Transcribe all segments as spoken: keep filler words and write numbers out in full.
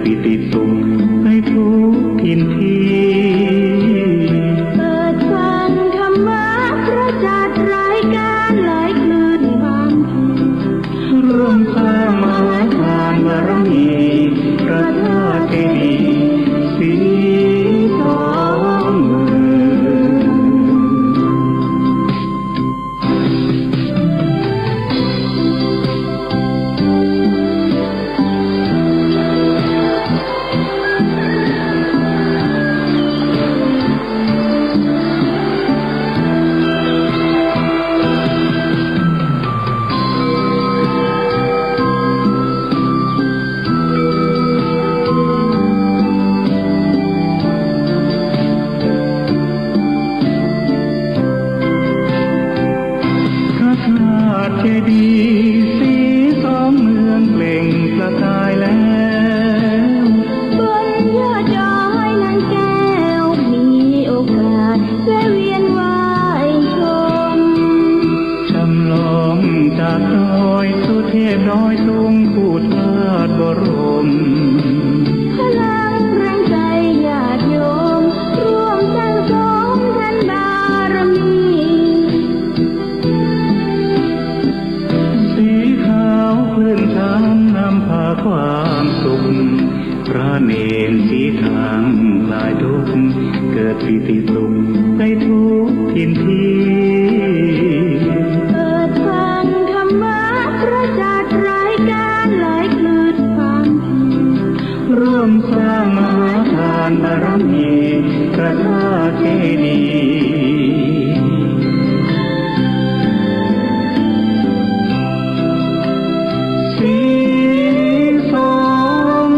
ปิติสุขในทุกถิ่นที่ เปิดฟังธรรมะพระจัดรายการหลายคลื่นความถี่ ร่วมสร้างมหาทานบารมี พระธาตุเจดีย์สีสองเมือง พระธาตุเจดีย์สีสองเมืองเปล่งประกายแล้ว บนยอดดอยนางแก้วมีโอกาสแวะเวียนไหว้ชม จำลองจากดอยสุเทพดอยตุงคู่ธาตุบรม พลังแรงใจญาติโยมร่วมสร้างสมทานบารมี สีขาวคลื่นธรรมนำพาความสุข พระเณรสีทางคลายทุกข์ เกิดปีติสุขในทุกถิ่นที่ เปิดฟังธรรมะพระจัดรายการหลายคลื่นความถี่ ร่วมสร้างมหาทานบารมีพระธาตุเจดีย์ สีสอง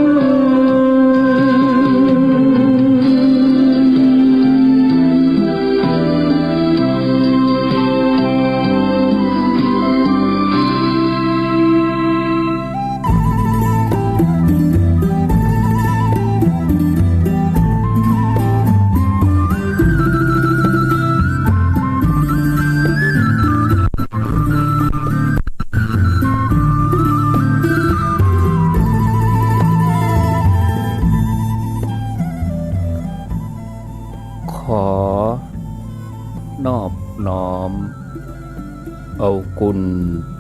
ขอนอบน้อมเอาคุณ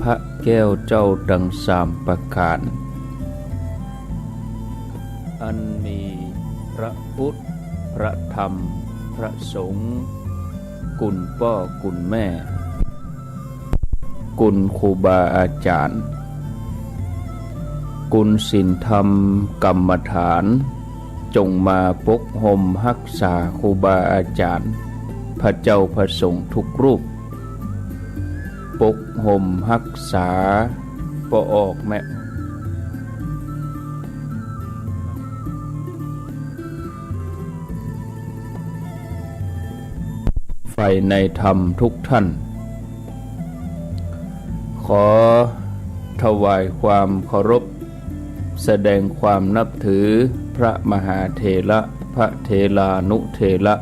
พระแก้วเจ้าทั้งสามประการ อันมีพระพุทธ พระธรรม พระสงฆ์ คุณป้อคุณแม่ คุณครูบาอาจ๋ารย์ คุณศีลธรรมกรรมฐาน จงมาปกห่มฮักษาครูบาอาจ๋ารย์ พระเจ้าพระสงฆ์ทุกรูป ปกห่มฮักษา ปอออกแม่ ใฝ่ในธรรมทุกท่าน ขอถวายความเคารพ แสดงความนับถือพระมหาเถระ พระเถรานุเถระ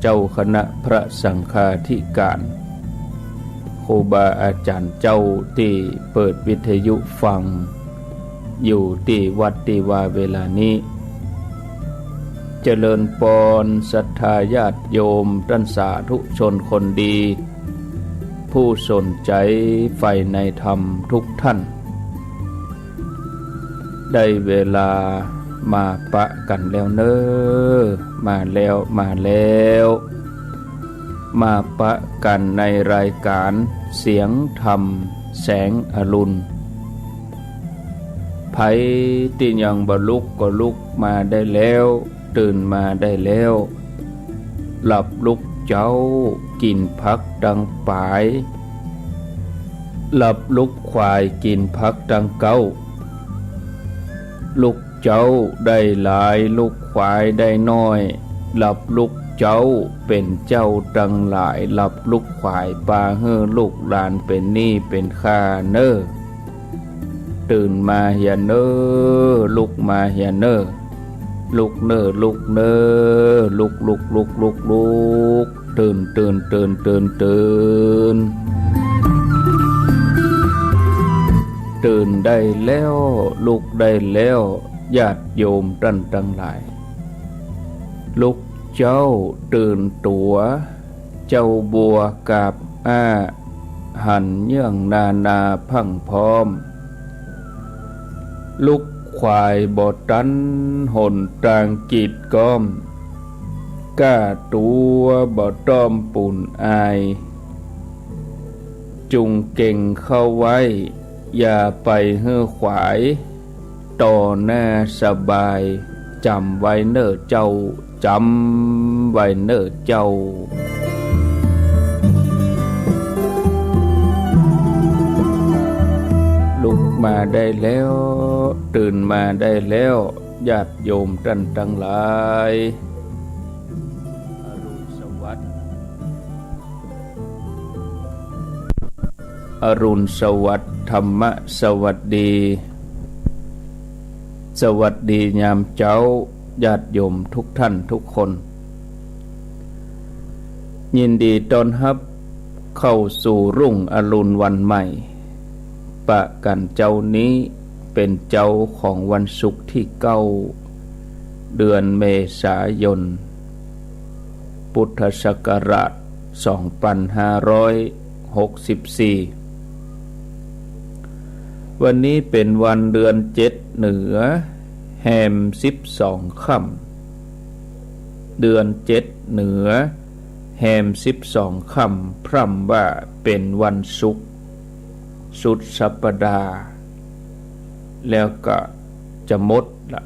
เจ้าคณะพระสังฆาธิการ ครูบาอาจ๋ารย์เจ้าตี้เปิดวิทยุฟัง อยู่ตี้วัดตี้วาเวลานี้ เจริญปอนศรัทธาญาติโยมต้านสาธุชนคนดี ผู้สนใจ๋ใฝ่ในธรรมทุกท่าน ได้เวลามาปะกั๋นแล้วเน่อ มาแล้ว มาแล้ว มาปะกั๋นในรายการเสียงธรรมแสงอรุณ ใผตี้ยังบ่ลุกก็ลุกมาได้แล้ว ตื่นมาได้แล้ว หลับลุกเจ๊ากิ๋นผักตังป๋าย หลับลุกขวายกิ๋นผักตังเก๊า ลุกเจ๊าได้หลาย ลุกขวายได้น้อย หลับลุกเจ๊าเป๋นเจ้าตังหลาย หลับลุกขวายปาหื้อลูกหลานเป๋นหนี้เป๋นค่าเน่อ ตื่นมาเหียเน่อ ลุกมาเหียเน่อ ลุกเน่อ ลุกเน่อ ลุก ลุก ลุก ลุก ลุก ตื่น ตื่น ตื่น ตื่น ตื่น ตื่นได้แล้ว ลุกได้แล้ว ญาติโยมต้านตังหลาย ลุกเจ๊าตื่นตั๋ว เจ้าบัวกาบอ้า หันเยื่องนานาพรั่งพร้อม ลุกขวายบ่ตัน หนตางกีดก๊อม ก้าตั๋วบ่ต้อมปูนอาย จุ่งเก่งเข้าไว้ อย่าไปหื้อขวาย ต่อหน้าสบาย จ๋ำไว้เน่อเจ้า จ๋ำไว้เน่อเจ้า ลุกมาได้แล้ว ตื่นมาได้แล้ว ญาติโยมต้านตังหลาย อรุณสวัสดิ์ อรุณสวัสดิ์ ธรรมสวัสดี สวัสดียามเจ๊า ญาติโยมทุกท่านทุกคน ยินดีต้อนฮับเข้าสู่รุ่งอรุณวันใหม่ ปะกั๋นเจ๊านี้เป๋นเจ๊าของวันศุกร์ตี้เก้า เดือนเมษายน พุทธศักราช สองปันห้าร้อยหกสิบสี่ วันนี้เป๋นวันเดือนเจ็ดเหนือ แฮมสิบสองค่ำ เดือนเจ็ดเหนือ แฮมสิบสองค่ำ พร่ำว่าเป๋นวันศุกร์ สุดสัปดาห์ แล้วก็จะหมดละ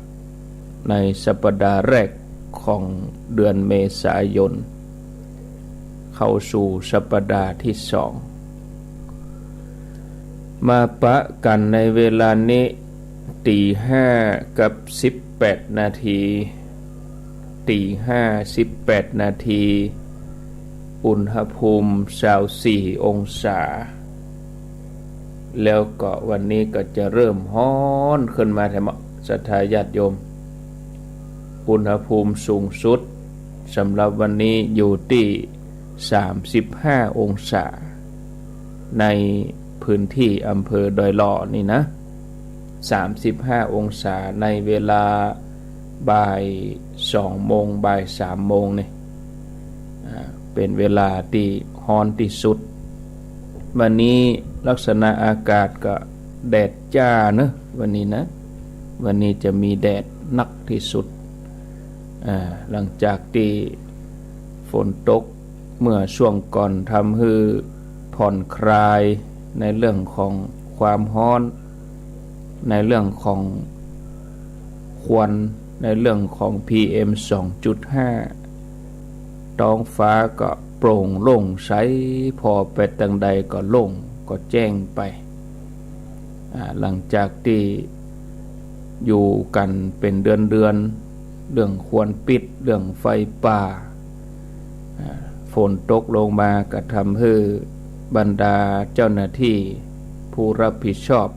ในสัปดาห์แรกของเดือนเมษายน เข้าสู่สัปดาห์ตี้สอง มาปะกั๋นในเวลานี้ ตี๋ห้ากับสิบแปดนาที ตี๋ห้าสิบแปดนาที อุณหภูมิซาวสี่องศา แล้วก็วันนี้ก็จะเริ่มฮ้อนขึ้นมาแถม ศรัทธาญาติโยม อุณหภูมิสูงสุดสำหรับวันนี้อยู่ตี้สามสิบห้าองศา ในพื้นที่อำเภอดอยหล่อนี่นะ สามสิบห้าองศา ในเวลาบ่ายสองโมง บ่ายสามโมงนี่ อ่า เป๋นเวลาตี้ฮ้อนตี้สุด วันนี้ลักษณะอากาศก็แดดจ้าเนอะ วันนี้นะ วันนี้จะมีแดดนักตี้สุด อ่า หลังจากตี้ฝนตกเมื่อช่วงก่อน ทำหื้อผ่อนคลายในเรื่องของความฮ้อน ในเรื่องของควัน ในเรื่องของ พีเอ็ม สองจุดห้า ท้องฟ้าก็โปร่งโล่งใส ผ่อไปตางใดก็โล่ง ก็แจ้งไป อ่า หลังจากตี้อยู่กั๋นเป๋นเดือนๆ เรื่องควันพิษ เรื่องไฟป่า อ่า ฝนตกลงมาก็ทำหื้อบรรดาเจ้าหน้าตี้ผู้รับผิดชอบ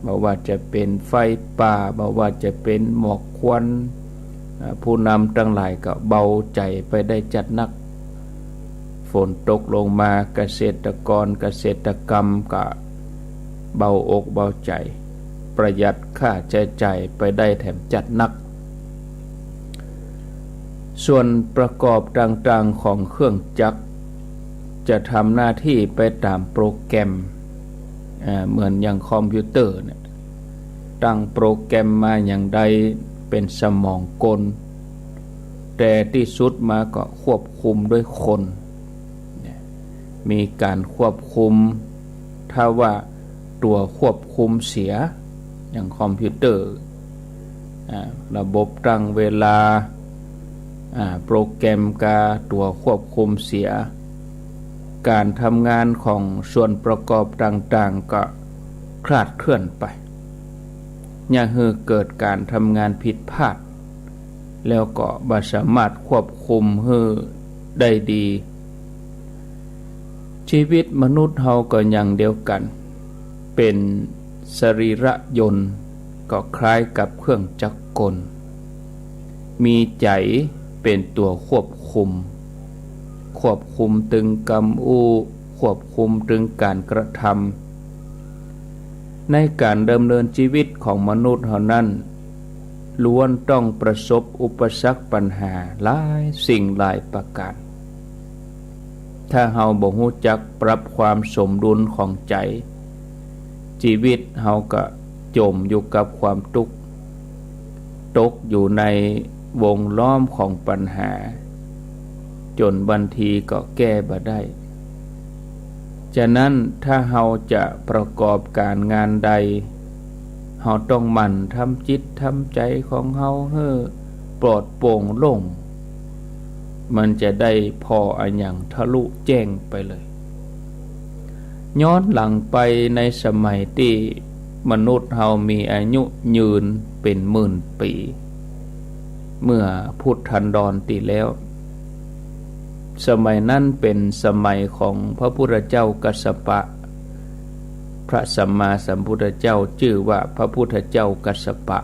บ่ว่าจะเป๋นไฟป่า บ่ว่าจะเป๋นหมอกควัน อ่า ผู้นำตังหลายก็เบาใจ๋ไปได้จัดนัก ฝนตกลงมา เกษตรกร เกษตรกรรมก็เบาอกเบาใจ๋ ประหยัดค่าใจ๊จ่ายไปได้แถมจัดนัก ส่วนประกอบต่างๆ ของเครื่องจักร จะทำหน้าตี้ไปต๋ามโปรแกรม อ่า เหมือนอย่างคอมพิวเตอร์เนี่ย ตั้งโปรแกรมมาอย่างใดเป๋นสมองกล แต่ตี้สุดมาก็ควบคุมด้วยคน เนี่ย มีก๋านควบคุม ถ้าว่าตั๋วควบคุมเสีย อย่างคอมพิวเตอร์ อ่า ระบบตั้งเวลา อ่า โปรแกรมกาตั๋วควบคุมเสีย ก๋านทำงานของส่วนประกอบต่างๆ ก็คลาดเคลื่อนไป เยียะหื้อเกิดก๋านทำงานผิดพลาด แล้วก็บ่สามารถควบคุมหื้อได้ดี ชีวิตมนุษย์เฮาก็อย่างเดียวกั๋น เป๋นสรีระยนต์ ก็คล้ายกับเครื่องจักรกล มีใจ๋เป๋นตั๋วควบคุม ควบคุมตึงกำอู้ ควบคุมตึงก๋านกระทำ ในก๋านดำเนินชีวิตของมนุษย์เฮานั้น ล้วนต้องประสบอุปสรรคปัญหาหลายสิ่งหลายประก๋าน ถ้าเฮาบ่ฮู้จักปรับความสมดุลของใจ๋ จีวิตเฮาก็จ๋มอยู่กับความตุ๊กข์ ตกอยู่ในวงล้อมของปัญหา จ๋นบางทีก็แก้บ่ได้ ฉะนั้นถ้าเฮาจะประกอบก๋านงานใด เฮาต้องหมั่นทำจิตทำใจ๋ของเฮาหื้อปลอดโปร่งโล่ง มันจะได้ผ่ออะหยังทะลุแจ้งไปเลย ย้อนหลังไปในสมัยตี้มนุษย์เฮามีอายุยืนเป๋นหมื่นปี๋ เมื่อพุทธันดรตี้แล้ว สมัยนั้นเป๋นสมัยของพระพุทธเจ้ากัสสปะ พระสัมมาสัมพุทธเจ้าจื้อว่าพระพุทธเจ้ากัสสปะ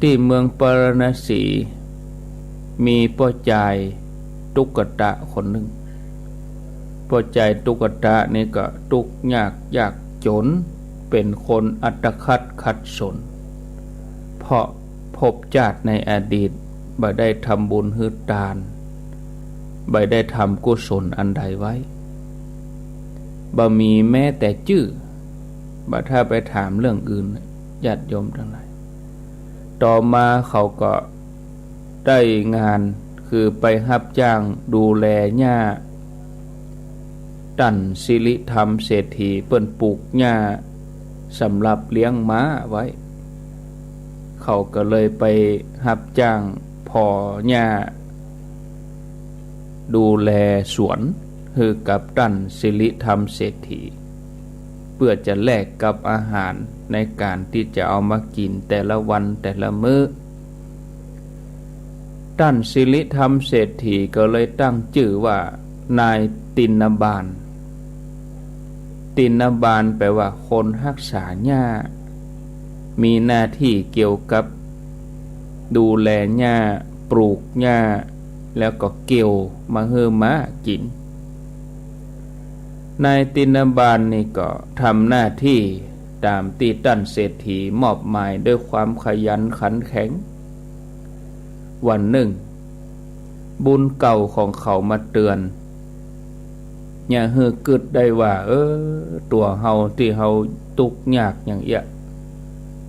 ตี้เมืองปาราณสี มีป้อจายตุ๊กตะคนนึ่ง ป้อจายตุ๊กตะนี่ก็ตุ๊กข์ยาก ยากจ๋น เป๋นคนอัตคัดขัดสน เพราะภพจาติในอดีตบ่ได้ทำบุญหื้อตาน บ่ได้ทำกุศลอันใดไว้ บ่มีแม้แต่จื้อ บ่ถ้าไปถามเรื่องอื่น ญาติโยมตังหลาย ต่อมาเขาก็ได้งาน คือไปฮับจ้างดูแลหญ้า ต้านสิริธรรมเศรษฐีเปิ้นปลูกหญ้าสำหรับเลี้ยงม้าไว้ เขาก็เลยไปฮับจ้างผ่อหญ้า ดูแลสวนหื้อกับต้านสิริธรรมเศรษฐี เพื่อจะแลกกับอาหารในก๋านตี้จะเอามากิ๋นแต่ละวันแต่ละมื้อ ต้านสิริธรรมเศรษฐีก็เลยตั้งจื้อว่านายติณบาล ติณบาลแปลว่าคนฮักษาหญ้า มีหน้าตี้เกี่ยวกับดูแลหญ้า ปลูกหญ้า แล้วก็เกี่ยวมาหื้อม้ากิ๋น นายติณบาลนี่ก็ทำหน้าตี้ต๋ามตี้ต้านเศรษฐีมอบหมายด้วยความขยันขันแข็ง วันนึ่ง บุญเก่าของเขามาเตือน เยียะหื้อกึ๊ดได้ว่า เออ ตั๋วเฮาตี้เฮาตุ๊กข์ยากอย่างเอี้ย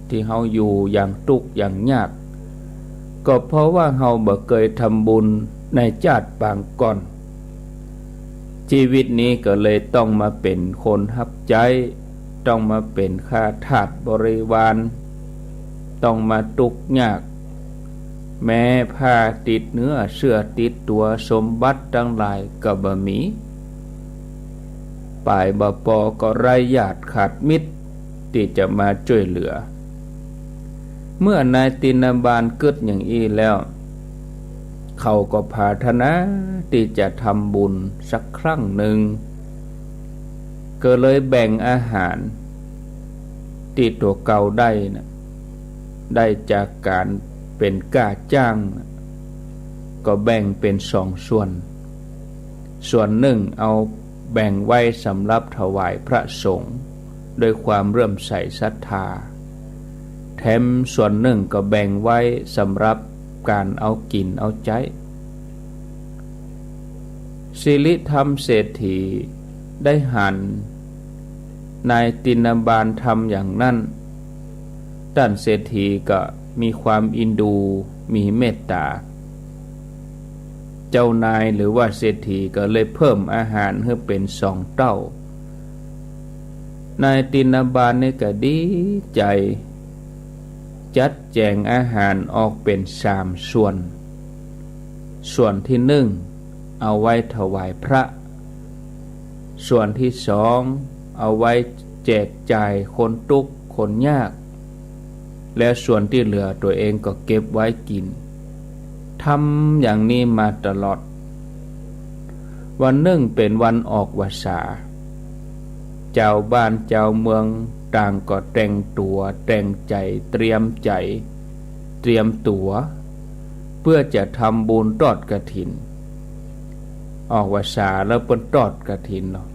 ตี้เฮาอยู่อย่างตุ๊กข์อย่างยาก ก็เพราะว่าเฮาบ่เกยทำบุญในจาติปางก่อน จีวิตนี้ก็เลยต้องมาเป๋นคนฮับใจ๊ ต้องมาเป๋นข้าทาสบริวาร ต้องมาตุ๊กข์ยาก แม้ผ้าติดเนื้อเสื้อติดตั๋ว สมบัติตังหลายก็บ่มี ป๋ายบ่ปอก็ไร้ญาติขาดมิตรตี้จะมาจ้วยเหลือ เมื่อนายติณบาลกึ๊ดอย่างอี้แล้ว เขาก็ผาถนาตี้จะทำบุญสักครั้งนึ่ง ก็เลยแบ่งอาหารตี้ตั๋วเก่าได้นะ ได้จากก๋านเป๋นก้าจ้าง ก็แบ่งเป๋นสองส่วน ส่วนนึ่งเอาแบ่งไว้สำหรับถวายพระสงฆ์ด้วยความเลื่อมใสศรัทธา แถมส่วนนึ่งก็แบ่งไว้สำหรับก๋านเอากิ๋นเอาใจ๊ สิริธรรมเศรษฐีได้หันนายติณบาลทำอย่างนั้น ต้านเศรษฐีก็มีความอินดู มีเมตต๋า เจ้านายหรือว่าเศรษฐีก็เลยเพิ่มอาหารหื้อเป๋นสองเต้า นายติณบาลนี่ก็ดีใจ๋ จัดแจ๋งอาหารออกเป๋นสามส่วน ส่วนตี้นึ่งเอาไว้ถวายพระ ส่วนตี้สองเอาไว้แจกจ่ายคนตุ๊กข์คนยาก แล้วส่วนตี้เหลือตั๋วเองก็เก็บไว้กิ๋น ทำอย่างนี้มาตลอด วันนึ่งเป๋นวันออกพรรษา จาวบ้านจาวเมืองต่างก็แต่งตั๋วแต่งใจ๋ เตรียมใจ๋ เตรียมตั๋ว เปื้อจะทำบุญทอดกฐิน ออกพรรษาแล้วเปิ้นทอดกฐินเนาะ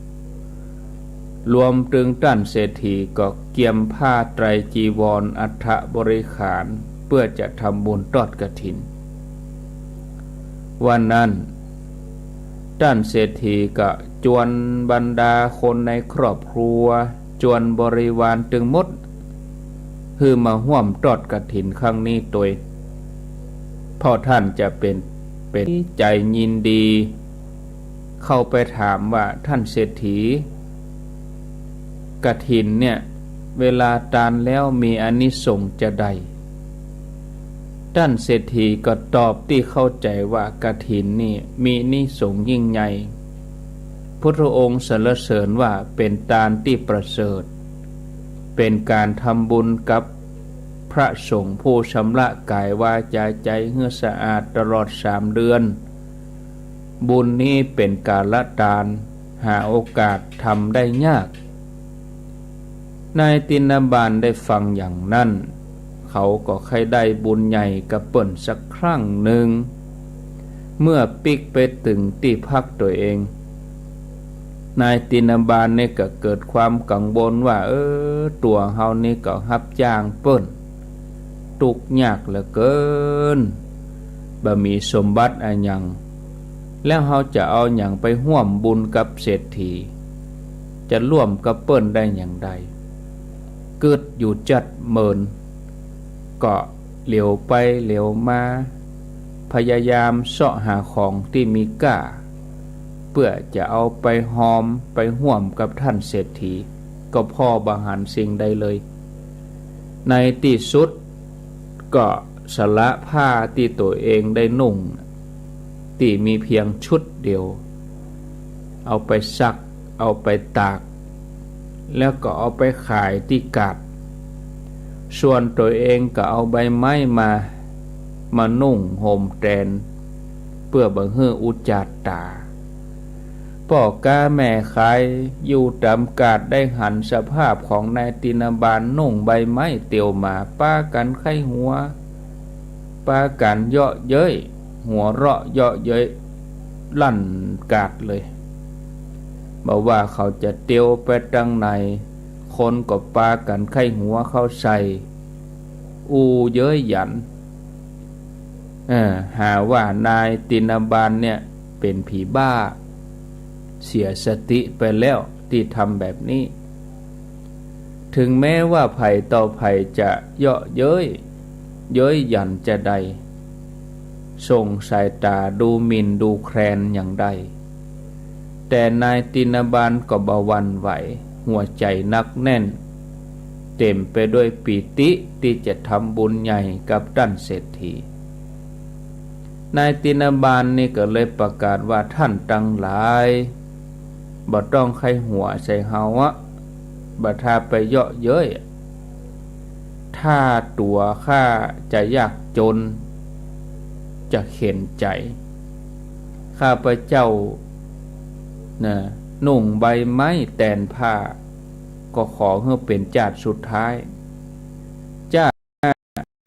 รวมตึงต้านเศรษฐีก็เกียมผ้าไตรจีวร อัฐบริขาร เปื้อจะทำบุญตอดกฐิน วันนั้น ต้านเศรษฐีก็จวนบรรดาคนในครอบครัว จวนบริวารตึงหมด หื้อมาฮ่วมตอดกฐินครั้งนี้ตวย เพราะต้านจะเป๋น เป๋นใจ๋ยินดี เข้าไปถามว่า ต้านเศรษฐี กฐินเนี่ย เวลาตานแล้วมีอานิสงส์จาใด ต้านเศรษฐีก็ตอบตี้เข้าใจ๋ว่ากฐินนี่มีอานิสงส์ยิ่งใหญ่ พุทธองค์สรรเสริญว่าเป๋นตานตี้ประเสริฐ เป๋นก๋านทำบุญกับพระสงฆ์ผู้ชำระก๋ายวาจาใจ๋หื้อสะอาดตลอดสามเดือน บุญนี้เป๋นกาลตาน หาโอกาสทำได้ยาก นายติณบาลได้ฟังอย่างนั้น เขาก็ใค่ได้บุญใหญ่กับเปิ้นสักครั้งนึ่ง เมื่อปิ๊กไปเถิงตี้พักตั๋วเอง นายติณบาลนี่ก็เกิดความกังวลว่า เออ ตั๋วเฮานี่ก็ฮับจ้างเปิ้น ตุ๊กข์ยากเหลือเกิน บ่มีสมบัติอะหยัง แล้วเฮาจะเอาหยังไปฮ่วมบุญกับเศรษฐี จะร่วมกับเปิ้นได้อย่างใด กึ๊ดอยู่จั๊ดเมิน ก็เหลียวไปเหลียวมา พยายามเซาะหาของตี้มีก้า เปื้อจะเอาไปฮอมไปฮ่วมกับต้านเศรษฐี ก็ผ่อบ่หันสิ่งใดเลย ในตี้สุดก็สละผ้าตี้ตั๋วเองได้นุ่ง ตี้มีเปียงชุดเดียว เอาไปซัก เอาไปตาก แล้วก็เอาไปขายตี้กาด ส่วนตั๋วเองก็เอาใบไม้มา มานุ่งห่มแตน เปื้อบ่หื้ออุจจาตา ป้อก๊าแม่ขายอยู่ต๋ามกาดได้หันสภาพของนายติณบาลนุ่งใบไม้เตียวมา ปากั๋นใค่หัว ปากั๋นเยาะเย้ย หัวเราะเยาะเย้ยลั่นกาดเลย บ่ว่าเขาจะเตียวไปตางไหน คนก็ปากั๋นใค่หัวเข้าใส่ อู้เย้ยหยัน เออ หาว่านายติณบาลเนี่ยเป๋นผีบ้า เสียสติไปแล้วตี้ทำแบบนี้ ถึงแม้ว่าใผต่อใผจะเยาะเย้ย เย้ยหยันจาใด ส่งสายต๋าดูหมิ่นดูแคลนอย่างใด แต่นายติณบาลก็บ่หวั่นไหว หัวใจ๋หนักแน่น เต๋มไปด้วยปีติตี้จะทำบุญใหญ่กับต้านเศรษฐี นายติณบาลนี่ก็เลยประกาศว่า ต้านตังหลาย บ่ต้องใค่หัวใส่เฮาอะ บ่ถ้าไปเยาะเย้ย ถ้าตั๋วข้าจะยากจน จะเข็ญใจ๋ ข้าพเจ้า นะ นุ่งใบไม้แตนผ้า ก็ขอหื้อเป๋นจาติสุดท้าย จาติ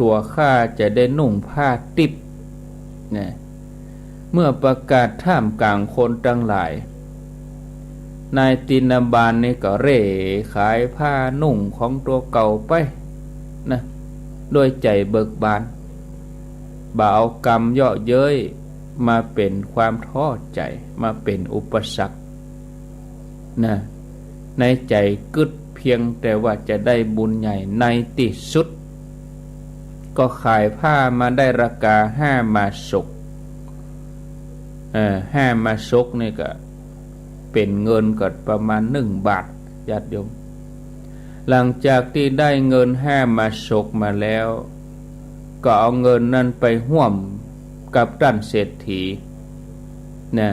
ตั๋วข้าจะได้นุ่งผ้าติ๊บ นะ เมื่อประกาศท่ามกลางคนตังหลาย นายติณบาลนี่ก็เร่ขายผ้านุ่งของตั๋วเก่าไป นะ ด้วยใจ๋เบิกบาน บ่เอากำเยาะเย้ยมาเป๋นความท้อใจ๋ มาเป๋นอุปสรรค นะ ในใจ๋กึ๊ดเปียงแต่ว่าจะได้บุญใหญ่ ในตี้สุด ก็ขายผ้ามาได้ราคาห้ามาสก เอ่อ ห้ามาสกนี่ก็เป๋นเงินก็ประมาณหนึ่งบาท ญาติโยม หลังจากตี้ได้เงินห้ามาสกมาแล้ว ก็เอาเงินนั้นไปฮ่วมกับต้านเศรษฐี นะ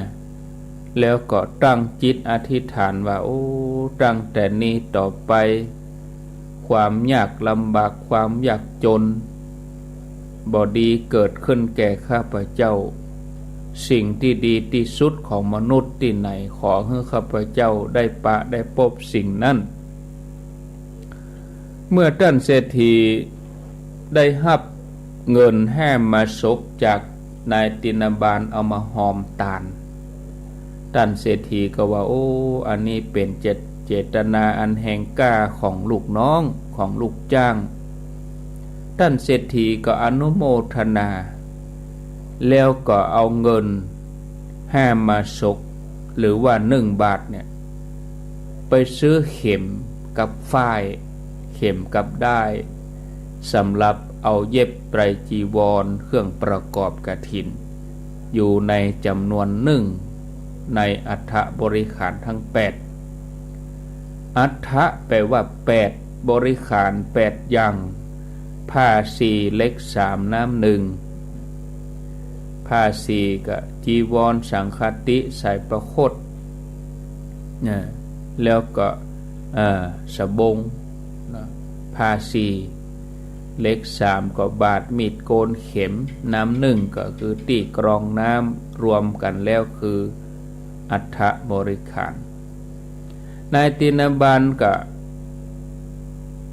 แล้วก็ตั้งจิตอธิษฐานว่า โอ้ ตั้งแต่นี้ต่อไป ความยากลำบาก ความยากจน บ่ดีเกิดขึ้นแก่ข้าพเจ้า สิ่งตี้ดีตี้สุดของมนุษย์ตี้ไหน ขอหื้อข้าพเจ้าได้ปะได้ปบสิ่งนั้น เมื่อต้านเศรษฐีได้ฮับเงินห้ามาสกจากนายติณบาลเอามาฮอมตาน ต้านเศรษฐีก็ว่า โอ้ อันนี้เป๋นเจต เจ เจตนาอันแฮงกล้าของลูกน้อง ของลูกจ้าง ต้านเศรษฐีก็อนุโมทนา แล้วก็เอาเงินห้ามาศก หรือว่าหนึ่งบาทเนี่ย ไปซื้อเข็มกับฝ้าย เข็มกับด้าย สำหรับเอาเย็บไตรจีวร เครื่องประกอบกฐิน อยู่ในจ๋ำนวนนึ่ง ในอัฐบริขารทั้งแปด อัฐแปลว่าแปด บริขารแปดอย่าง ผ้าสี่ เหล็กสาม น้ำหนึ่ง ผ้าสี่ก็จีวร สังฆาติ สายประคต นะ แล้วก็ เอ่อ สบง นะ ผ้าสี่ เหล็กสามก็บาตร มีดโกน เข็ม น้ำหนึ่งก็คือตี้กรองน้ำ รวมกั๋นแล้วคืออัฐบริขาร นายติณบาลก็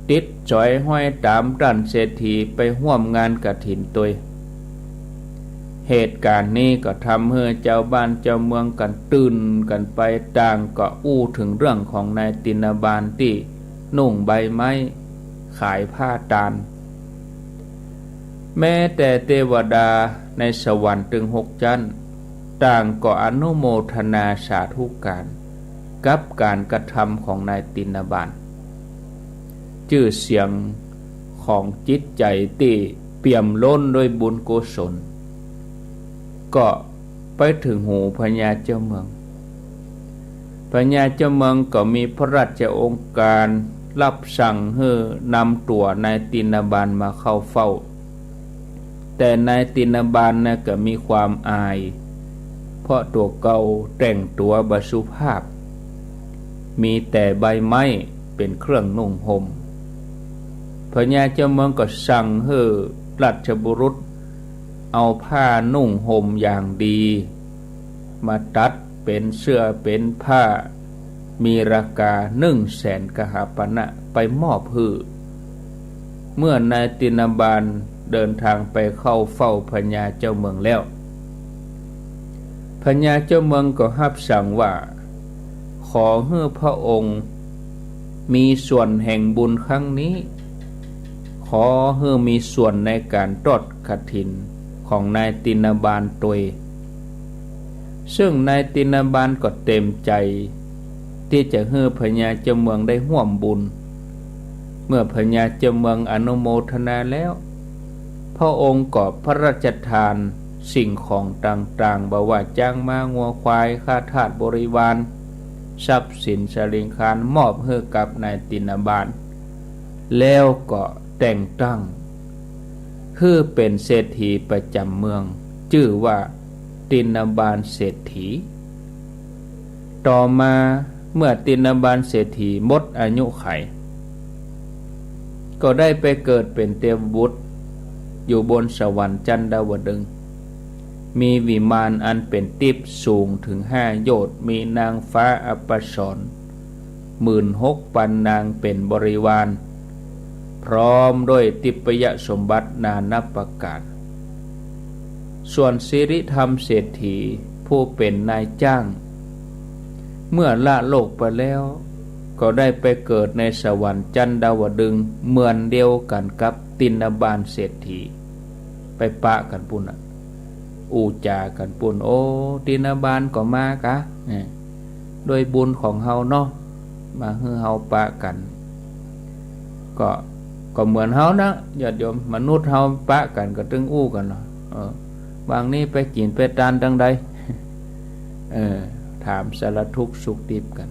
ติดสอยห้อยต๋ามต้านเศรษฐีไปฮ่วมงานกฐินตวย เหตุก๋ารณ์นี้ก็ทำหื้อจาวบ้านจาวเมืองกั๋นตื่นกั๋นไป ต่างก็อู้เถิงเรื่องของนายติณบาลตี้นุ่งใบไม้ ขายผ้าตาน แม้แต่เตวดาในสวรรค์ตึงหกจั๊น ต่างก็อนุโมทนาสาธุก๋ารกับก๋านกระทำของนายติณบาล จื้อเสียงของจิตใจ๋ตี้เปี่ยมล้นด้วยบุญกุศล ก็ไปเถิงหูพญาเจ้าเมือง พญาเจ้าเมืองก็มีพระราชโองการรับสั่งหื้อนำตั๋วนายติณบาลมาเข้าเฝ้า แต่นายติณบาลนะก็มีความอาย เพราะตั๋วเก่าแต่งตั๋วบ่สุภาพ มีแต่ใบไม้เป๋นเครื่องนุ่งห่ม พญาเจ้าเมืองก็สั่งหื้อราชบุรุษเอาผ้านุ่งห่มอย่างดี มาตัดเป๋นเสื้อเป๋นผ้า มีราคาหนึ่งแสนกหาปณะไปมอบหื้อ เมื่อนายติณบาลเดินทางไปเข้าเฝ้าพญาเจ้าเมืองแล้ว พญาเจ้าเมืองก็ฮับสั่งว่า ขอหื้อพระองค์มีส่วนแห่งบุญครั้งนี้ ขอหื้อมีส่วนในก๋านทอดกฐินของนายติณบาลตวย ซึ่งนายติณบาลก็เต็มใจ๋ตี้จะหื้อพญาเจ้าเมืองได้ฮ่วมบุญ เมื่อพญาเจ้าเมืองอนุโมทนาแล้ว พระองค์ก็พระราชทานสิ่งของต่างๆ บ่ว่าจ๊างม้างัวควาย ข้าทาสบริวาร ทรัพย์สินสลิงคาร มอบหื้อกับนายติณบาล แล้วก็แต่งตั้งหื้อเป๋นเศรษฐีประจ๋ำเมือง จื้อว่าติณบาลเศรษฐี ต่อมาเมื่อติณบาลเศรษฐีหมดอายุขัย ก็ได้ไปเกิดเป๋นเตวบุตรอยู่บนสวรรค์จั๊นดาวดึงส์ มีวิมานอันเป๋นติ๊บสูงเถิงห้าโยชน์ มีนางฟ้าอัปสรหมื่นหกปันนางเป๋นบริวาร พร้อมด้วยทิพยสมบัตินานับประก๋าน ส่วนสิริธรรมเศรษฐีผู้เป๋นนายจ้าง เมื่อละโลกไปแล้ว ก็ได้ไปเกิดในสวรรค์จั๊นดาวดึงส์เหมือนเดียวกั๋นกับติณบาลเศรษฐี ไปปะกั๋นปู้นน่ะ อู้จ๋ากั๋นปู้น โอ้ ติณบาลก็มากะ เนี่ย ด้วยบุญของเฮาเนาะ มาหื้อเฮาปะกั๋น ก็ ก็เหมือนเฮานะ ญาติโยม มนุษย์เฮาปะกั๋นก็ตึงอู้กั๋นเนาะ เออ วางนี้ไปกิ๋นไปตานตางใด เออ ถามสารทุกข์สุขดิบกั๋น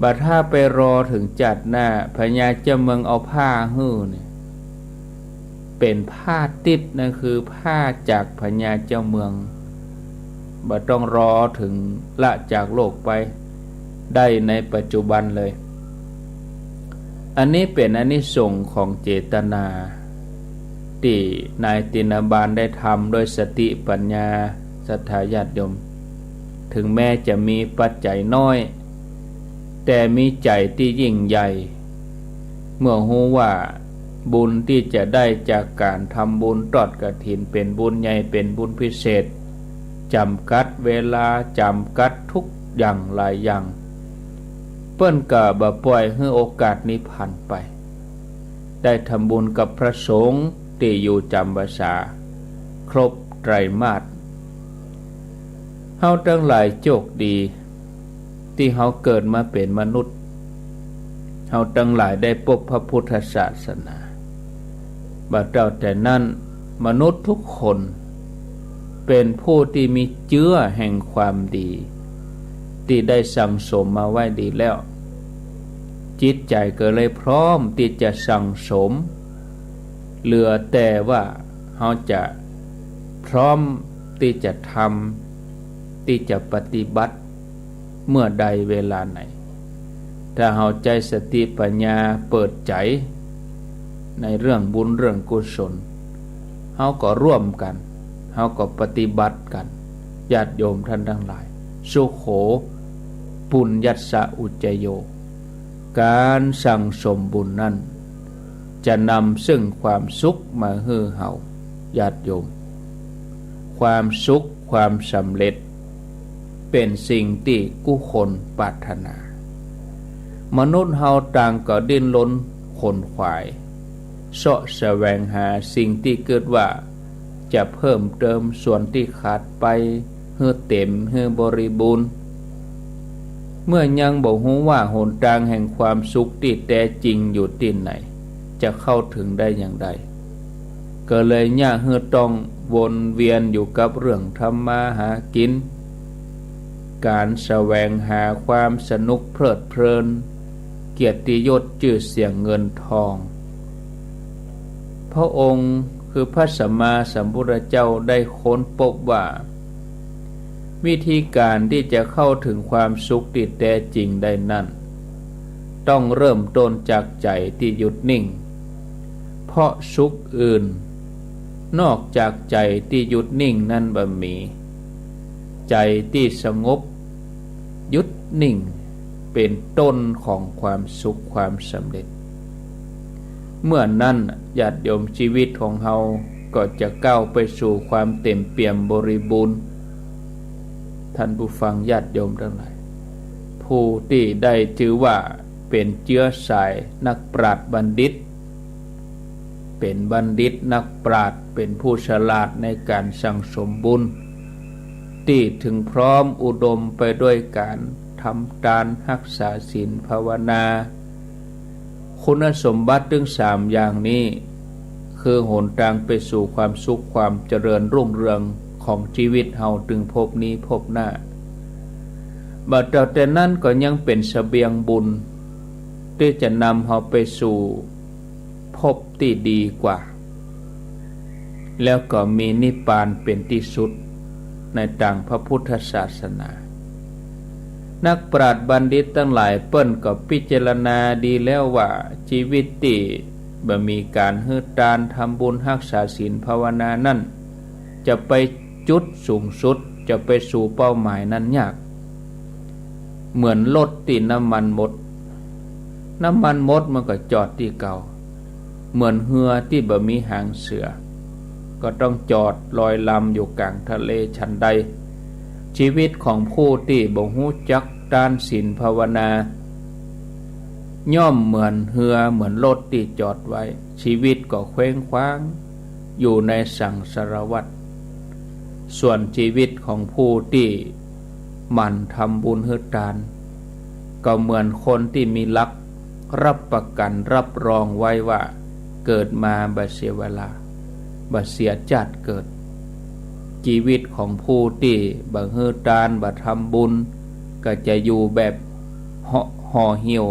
บ่าถ้าไปรอเถิงจาติหน้า พญาเจ้าเมืองเอาผ้าหื้อเนี่ย เป๋นผ้าติ๊บ นั่นคือผ้าจากพญาเจ้าเมือง บ่ต้องรอเถิงละจากโลกไป ได้ในปัจจุบันเลย อันนี้เป๋นอานิสงส์ของเจตนา ตี้นายติณบาลได้ทำด้วยสติปัญญา ศรัทธาญาติโยม ถึงแม้จะมีปัจจัยน้อย แต่มีใจ๋ตี้ยิ่งใหญ่ เมื่อฮู้ว่าบุญตี้จะได้จากก๋านทำบุญทอดกฐินเป๋นบุญใหญ่ เป๋นบุญพิเศษ จ๋ำกัดเวลา จ๋ำกัดทุกอย่างหลายอย่าง เปิ้นก็บ่ป่อยหื้อโอกาสนี้ผ่านไป ได้ทำบุญกับพระสงฆ์ตี้อยู่จ๋ำพรรษา ครบไตรมาส เฮาตังหลายโจคดี ตี้เฮาเกิดมาเป๋นมนุษย์ เฮาตังหลายได้ปบพระพุทธศาสนา บ่าเต้าแต่นั้น มนุษย์ทุกคน เป๋นผู้ตี้มีเจื๊อแห่งความดี ตี้ได้สั่งสมมาไว้ดีแล้ว จิตใจ๋ก็เลยพร้อมตี้จะสั่งสม เหลือแต่ว่าเฮาจะพร้อมตี้จะทำ ตี้จะปฏิบัติ เมื่อใดเวลาไหน ถ้าเฮาใจ๊สติปัญญาเปิดใจ๋ ในเรื่องบุญเรื่องกุศล เฮาก็ร่วมกั๋น เฮาก็ปฏิบัติกั๋น ญาติโยมท่านตังหลาย สุโข ปุญญัสสะอุจจโย ก๋านสั่งสมบุญนั้น จะนำซึ่งความสุขมาหื้อเฮา ญาติโยม ความสุข ความสำเร็จ เป๋นสิ่งตี้กู้คนปรารถนา มนุษย์เฮาต่างก็ดิ้นรนขนขวาย เซาะแสวงหาสิ่งตี้กึ๊ดว่า จะเพิ่มเติมส่วนตี้ขาดไป หื้อเต๋ม หื้อบริบูรณ์ เมื่อยังบ่ฮู้ว่าหนตางแห่งความสุขตี้แต๊จริงอยู่ตี้ไหน จะเข้าถึงได้อย่างใด ก็เลยเยียะหื้อต้องวนเวียนอยู่กับเรื่องทำมาหากิ๋น ก๋านแสวงหาความสนุกเพลิดเพลิน เกียรติยศจื้อเสียงเงินทอง พระองค์คือพระสัมมาสัมพุทธเจ้าได้ค้นพบว่า วิธีก๋านตี้จะเข้าถึงความสุขตี้แต๊จริงได้นั้น ต้องเริ่มต้นจากใจ๋ตี้หยุดนิ่ง เพราะสุขอื่น นอกจากใจ๋ตี้หยุดนิ่งนั้นบ่มี ใจ๋ตี้สงบ หยุดนิ่ง เป๋นต้นของความสุขความสำเร็จ เมื่อนั้นญาติโยม ชีวิตของเฮาก็จะก้าวไปสู่ความเต๋มเปี่ยมบริบูรณ์ ท่านผู้ฟังญาติโยมตังหลาย ผู้ตี้ได้จื้อว่าเป๋นเจื๊อสายนักปราชญ์บัณฑิต เป๋นบัณฑิตนักปราชญ์ เป๋นผู้ฉลาดในก๋านสั่งสมบุญ ตี้เถิงพร้อมอุดมไปด้วยก๋านทำตาน ฮักษาศีล ภาวนา คุณสมบัติตึงสามอย่างนี้ คือหนตางไปสู่ความสุขความเจริญรุ่งเรืองของชีวิตเฮาตึงภพนี้ภพหน้า บ่าเต้าแต่นั้นก็ยังเป๋นเสบียงบุญ ตี้จะนำเฮาไปสู่ภพตี้ดีกว่า แล้วก็มีนิพพานเป๋นตี้สุด ในตางพระพุทธศาสนา นักปราชญ์บัณฑิตตังหลายเปิ้นก็พิจารณาดีแล้วว่า ชีวิตตี้บ่มีก๋านหื้อตาน ทำบุญ ฮักษาศีล ภาวนานั้น จะไปจุดสูงสุด จะไปสู่เป้าหมายนั้นยาก เหมือนรถตี้น้ำมันหมด น้ำมันหมดมันก็จอดตี้เก่า เหมือนเฮือตี้บ่มีหางเสือ ก็ต้องจอดลอยลำอยู่ก๋างทะเลฉันใด ชีวิตของผู้ตี้บ่ฮู้จักตานศีลภาวนา ย่อมเหมือนเฮือเหมือนรถตี้จอดไว้ ชีวิตก็เคว้งคว้าง อยู่ในสังสารวัฏ ส่วนชีวิตของผู้ตี้หมั่นทำบุญหื้อตาน ก็เหมือนคนตี้มีหลักรับประกั๋นรับรองไว้ว่า เกิดมาบ่เสียเวลา บ่เสียจาติเกิด ชีวิตของผู้ตี้บ่หื้อตาน บ่ทำบุญ ก็จะอยู่แบบ ห่อ ห่อเหี่ยว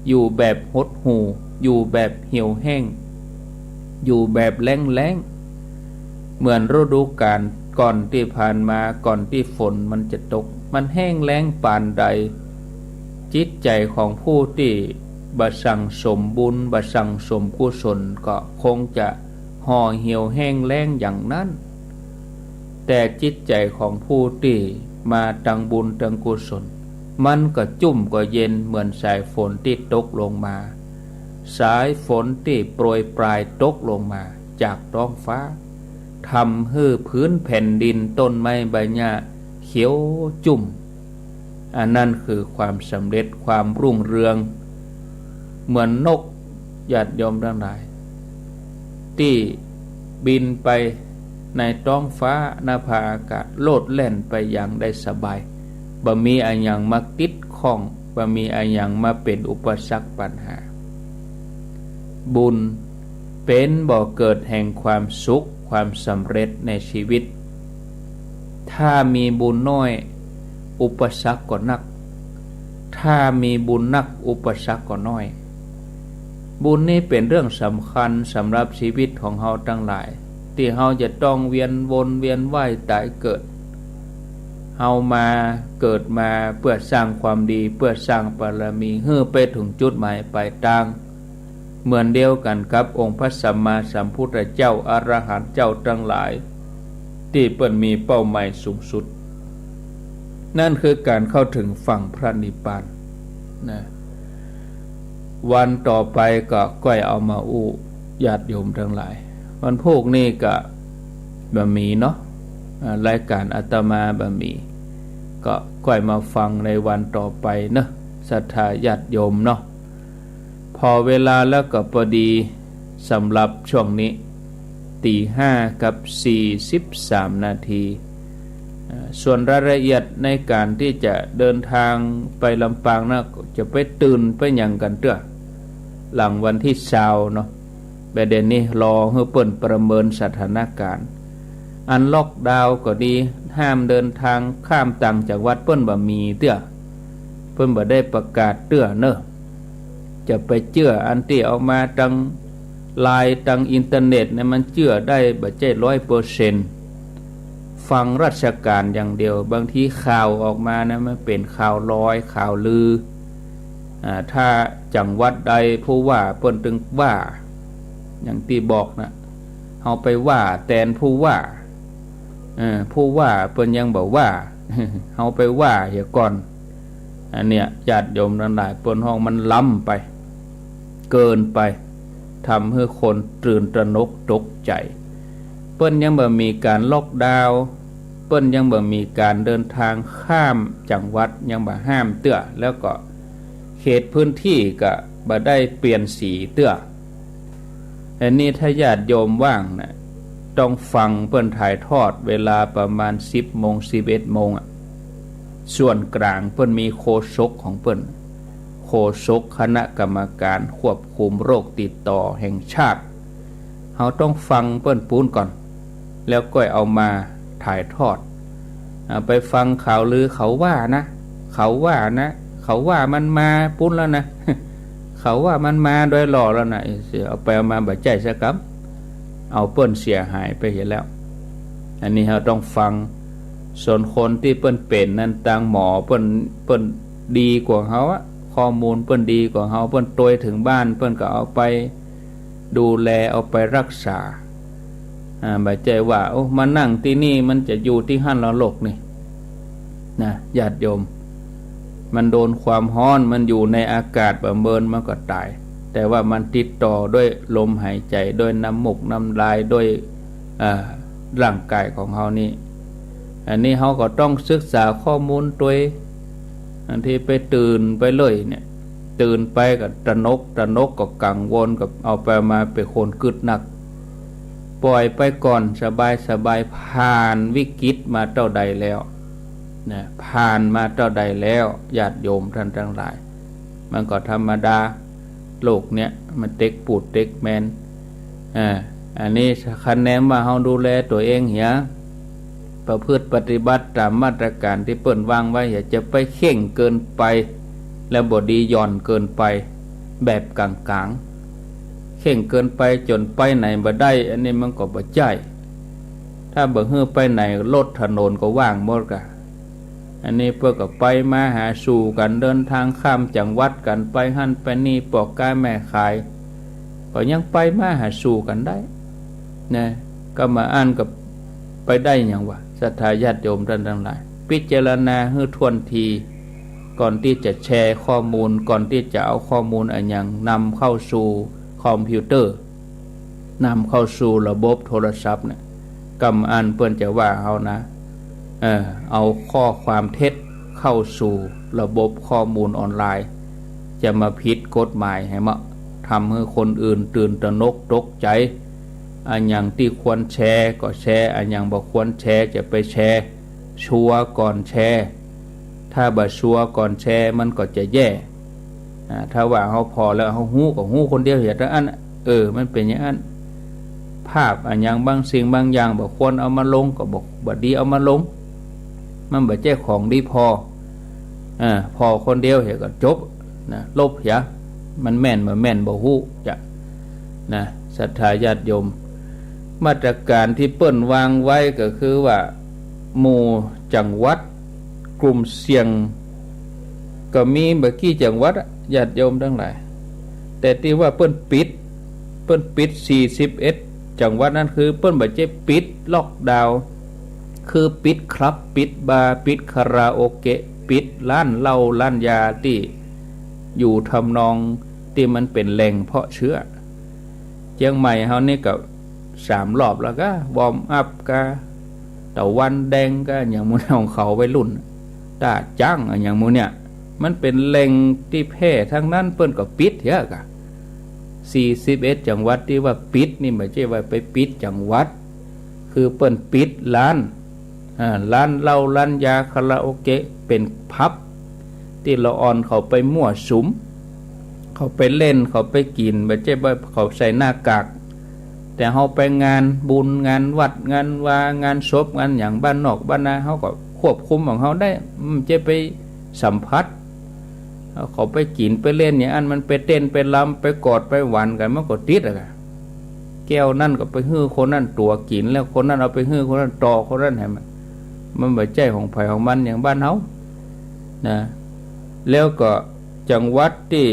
อยู่แบบหดหู่ อยู่แบบเหี่ยวแห้ง อยู่แบบแล้งๆ เหมือนฤดูก๋าลก่อนตี้ผ่านมา ก่อนตี้ฝนมันจะตก มันแห้งแล้งปานใด จิตใจ๋ของผู้ตี้บ่สั่งสมบุญ บ่สั่งสมกุศล ก็คงจะห่อเหี่ยวแห้งแล้งอย่างนั้น แต่จิตใจ๋ของผู้ตี้มาตังบุญตังกุศล มันก็จุ่มก็เย็นเหมือนสายฝนตี้ตกลงมา สายฝนตี้โปรยปรายตกลงมาจากท้องฟ้า ทำหื้อพื้นแผ่นดิน ต้นไม้ใบหญ้าเขียวจุ่ม อันนั้นคือความสำเร็จ ความรุ่งเรือง เหมือนนก ญาติโยมตังหลาย ตี้บินไปในต๊องฟ้า นภาอากาศ โลดแล่นไปอย่างได้สบาย บ่มีอะหยังมาติดข้อง บ่มีอะหยังมาเป๋นอุปสรรคปัญหา บุญเป๋นบ่อเกิดแห่งความสุข ความสำเร็จในชีวิต ถ้ามีบุญน้อย อุปสรรคก็นัก ถ้ามีบุญนัก อุปสรรคก็น้อย บุญนี้เป๋นเรื่องสำคัญสำหรับชีวิตของเฮาตังหลาย ตี้เฮาจะต้องเวียนวนเวียนว่ายต๋ายเกิด เฮามาเกิดมาเปื้อสร้างความดี เปื้อสร้างบารมี หื้อไปเถิงจุดหมายปลายตาง เหมือนเดียวกั๋นกับองค์พระสัมมาสัมพุทธเจ้า อรหันต์เจ้าตังหลาย ตี้เปิ้นมีเป้าหมายสูงสุด นั่นคือก๋านเข้าเถิงฝั่งพระนิพพานนะ วันต่อไปก็ก้อยเอามาอู้ ญาติโยมตังหลาย วันพูกนี้ก็บ่มีเนาะ อ่า รายก๋านอาตมาบ่มี ก็ก้อยมาฟังในวันต่อไปเนาะ ศรัทธาญาติโยมเนาะ พอเวลาแล้วก็ปอดี สำหรับช่วงนี้ ตี๋ห้ากับสี่สิบสามนาที อ่า ส่วนรายละเอียดในก๋านตี้จะเดินตางไปลำปางนะ จะไปตื่นไปหยังกั๋นเตื้อ หลังวันตี้ซาวเนาะ บ่าเดี่ยวนี้รอหื้อเปิ้นประเมินสถานก๋ารณ์ อันล็อกดาวน์ก็ดี ห้ามเดินตางข้ามต่างจังหวัด เปิ้นบ่มีเตื้อ เปิ้นบ่ได้ประกาศเตื้อเนาะ จะไปเจื้ออันตี้เอามาตางไลน์ตางอินเทอร์เน็ตเนี่ย มันเจื้อได้บ่ใจ้ร้อยเปอร์เซ็นต์ ฟังราชก๋านอย่างเดียว บางทีข่าวออกมานะ มันเป๋นข่าวลอย ข่าวลือ อ่า ถ้าจังหวัดใดผู้ว่าเปิ้นตึงว่า อย่างตี้บอกนะ เฮาไปว่าแตนผู้ว่า เออ ผู้ว่าเปิ้นยังบ่ว่า เฮาไปว่าเหียก่อน อันเนี้ย ญาติโยมตังหลาย เปิ้นฮ้องมันล้ำไป เกินไป ทำหื้อคนตื่นตระหนกตกใจ๋ เปิ้นยังบ่มีก๋านล็อกดาวน์ เปิ้นยังบ่มีก๋านเดินตางข้ามจังหวัด ยังบ่ห้ามเตื้อ แล้วก็เขตพื้นที่ก็บ่ได้เปลี่ยนสีเตื้อ อันนี้ถ้าญาติโยมว่างนะ ต้องฟังเปิ้นถ่ายทอดเวลาประมาณสิบโมง สิบเอ็ดโมงอะ ส่วนก๋างเปิ้นมีโฆษกของเปิ้น โฆษกคณะกรรมการควบคุมโรคติดต่อแห่งชาติ เฮาต้องฟังเปิ้นปู๊นก่อน แล้วก้อยเอามาถ่ายทอด อ่า ไปฟังข่าวลือเขาว่านะ เขาว่านะ เขาว่ามันมาปู๊นแล้วนะ เขาว่ามันมาโดยหล่อแล้วนะ เสีย เอาไปเอามาบ่ใจ้สักกำ เอาเปิ้นเสียหายไปเหียแล้ว อันนี้เฮาต้องฟัง ส่วนคนตี้เปิ้นเป๋นนั้น ตางหมอเปิ้น เปิ้นดีกว่าเฮาอะ ข้อมูลเปิ้นดีกว่าเฮา เปิ้นตวยเถิงบ้าน เปิ้นก็เอาไปดูแล เอาไปรักษา อ่า บ่ใจ้ว่า โอ้ มานั่งตี้นี่ มันจะอยู่ตี้หั้นละโลกนี่ นะ ญาติโยม มันโดนความฮ้อน มันอยู่ในอากาศบ่เมิน มันก็ต๋าย แต่ว่ามันติดต่อด้วยลมหายใจ๋ ด้วยน้ำมูกน้ำลาย ด้วย อ่า ร่างก๋ายของเฮานี่ อันนี้เฮาก็ต้องศึกษาข้อมูลตวย อันตี้ไปตื่นไปเลยเนี่ย ตื่นไปก็ตระหนก ตระหนกก็กังวล ก็เอาไปมาเป๋นคนกึ๊ดนัก ป่อยไปก่อน สบายสบาย ผ่านวิกฤตมาเต้าใดแล้วนะ ผ่านมาเต้าใดแล้ว ญาติโยมท่านตังหลาย มันก็ธรรมดา โลกเนี้ยมันเต็กปูดเต็กแมน อ่า อันนี้คะแนนว่าเฮาดูแลตั๋วเองเหีย ประพฤติปฏิบัติต๋ามมาตรก๋านตี้เปิ้นวางไว้ อย่าจะไปเคร่งเกินไป แล้วบ่ดี หย่อนเกินไป แบบก๋างๆ เคร่งเกินไปจ๋นไปไหนบ่ได้ อันนี้มันก็บ่ใจ้ ถ้าบ่หื้อไปไหน รถถนนก็ว่างหมดก่ะ อันนี้เปิ้นก็ไปมาหาสู่กั๋น เดินตางข้ามจังหวัดกั๋น ไปหั้นไปนี่ ป้อก๊าแม่ขาย ก็ยังไปมาหาสู่กั๋นได้นะ ก็บ่อั้นก็ไปได้หยังวะ ศรัทธาญาติโยมท่านตังหลาย พิจารณาหื้อถ้วนที ก่อนตี้จะแชร์ข้อมูล ก่อนตี้จะเอาข้อมูลอะหยังนำเข้าสู่คอมพิวเตอร์ นำเข้าสู่ระบบโทรศัพท์เนี่ย ก็บ่อั้นเปิ้นจะว่าเฮานะ เออ เอาข้อความเท็จ เข้าสู่ระบบข้อมูลออนไลน์ จะมาผิดกฎหมายหื้อเมาะ ทำหื้อคนอื่นตื่นตระหนกตกใจ๋ อะหยังตี้ควรแชร์ก็แชร์ อะหยังบ่ควรแชร์จะไปแชร์ ชัวร์ก่อนแชร์ ถ้าบ่ชัวร์ก่อนแชร์มันก็จะแย่ อ่า ถ้าว่าเฮาผ่อแล้วเฮาฮู้ก็ฮู้คนเดียวเหีย เต้าอั้น เออ มันเป๋นอย่างอั้น ภาพอะหยังบางสิ่งบางอย่างบ่ควรเอามาลงก็บ่ บ่ดีเอามาลง มันบ่ใจ้ของดีผ่อ อ่า ผ่อคนเดียวเหียก็จบนะ ลบเหีย มันแม่นบ่แม่นบ่ฮู้จะ นะ ศรัทธาญาติโยม มาตรการที่เปิ้นวางไว้ก็คือว่า หมู่จังหวัดกลุ่มเสี่ยง ก็มีบ่กี่จังหวัดอะ ญาติโยมตังหลาย แต่ตี้ว่าเปิ้นปิด เปิ้นปิดสี่สิบเอ็ดจังหวัดนั้น คือเปิ้นบ่ใจ้ปิดล็อกดาวน์ คือปิดคลับ ปิดบาร์ ปิดคาราโอเกะ ปิดร้านเหล้าร้านยาตี้อยู่ทำนองตี้มันเป๋นแหล่งเพาะเชื้อ เจียงใหม่เฮานี่ก็สามรอบแล้วก็ วอร์มอัพก็ ตะวันแดงก็ อะหยังหมู่ของเขาวัยรุ่น ต้าจั้ง อะหยังหมู่เนี่ย มันเป๋นแหล่งตี้แพร่ตังนั้น เปิ้นก็ปิดเหียกะ สี่สิบเอ็ดจังหวัดตี้ว่าปิดนี่ บ่ใจ้ว่าไปปิดจังหวัด คือเปิ้นปิดร้าน อ่า ร้านเหล้า ร้านยา คาราโอเกะ เป๋นผับ ตี้ละอ่อนเขาไปมั่วสุม เขาไปเล่น เขาไปกิ๋น บ่ใจ้ว่าเขาใส่หน้ากาก แต่เฮาไปงานบุญ งานวัด งานวา งานศพ งานหยังบ้านนอกบ้านนา เฮาก็ควบคุมของเฮาได้ อืม จะไปสัมผัส เขาไปกิ๋นไปเล่นอย่างอั้น มันไปเต้นไปรำ ไปกอดไปหวานกั๋น มันก็ติดอะกะ แก้วนั้นก็ไปหื้อคนนั้นตั๋วกิ๋น แล้วคนนั้นเอาไปหื้อคนนั้นต่อ คนนั้นหื้อ มัน มันบ่ใจ้ของใผของมันอย่างบ้านเฮานะ แล้วก็จังหวัดตี้